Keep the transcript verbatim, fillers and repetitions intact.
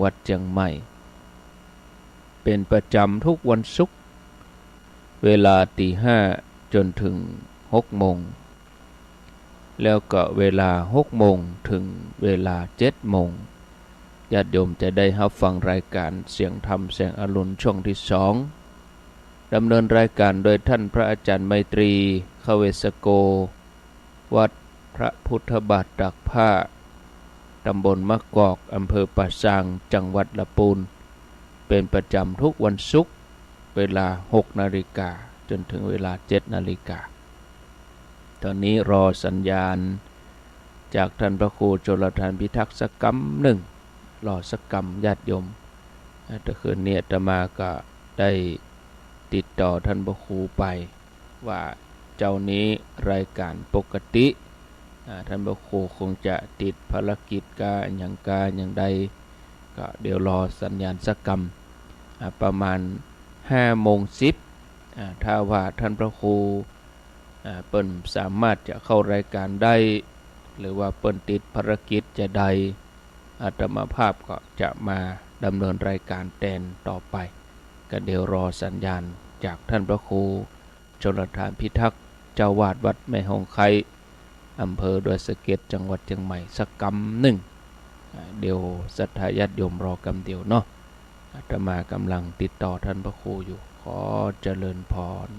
วัดเจียงใหม่ เป๋นประจ๋ำกู้วันศุกร์ เวลาตี๋ห้าจ๋นเถิงหกโมง แล้วก็เวลาหกโมงเถิงเวลาเจ็ดโมง ญาติโยมจะได้ฮับฟังรายก๋านเสียงธรรมแสงอรุณช่วงตี้สอง ดำเนินรายก๋านโดยต้านพระอาจ๋ารย์ไมตรี ขเวสโก วัดพระพุทธบาทตากผ้า ต๋ำบลมะกอก อำเภอป่าซาง จังหวัดละปูน เป๋นประจ๋ำกู้วันศุกร์ เวลาหกนาฬิกาจ๋นเถิงเวลาเจ็ดนาฬิกา ต๋อนนี้รอสัญญาณจากต้านพระครูชลธารพิทักษ์สักกำนึ่ง รอสักกำญาติโยม อ่า ตะคืนนี้อาตมาก็ได้ติดต่อต้านพระครูไป ว่าเจ๊านี้รายก๋านปกติ อ่า ต้านพระครูคงจะติดภารกิจกาอะหยังกาอะหยังใด ก็เดี๋ยวรอสัญญาณสักกำ อ่า ประมาณห้าโมงสิบ อ่า ถ้าว่าต้านพระครู อ่า เปิ้นสามารถจะเข้ารายก๋านได้ หรือว่าเปิ้นติดภารกิจจาใด อาตมาภาพก็จะมาดำเนินรายก๋านแตนต่อไป ก็เดี๋ยวรอสัญญาณจากต้านพระครูชลธารพิทักษ์ เจ้าอาวาสวัดแม่ฮ่องไคร้ อำเภอดอยสะเก็ด จังหวัดเจียงใหม่สักกำนึ่ง อ่า เดี๋ยวศรัทธาญาติโยมรอกำเดียวเนาะ อาตมากำลังติดต่อต้านพระครูอยู่ ขอเจริญพร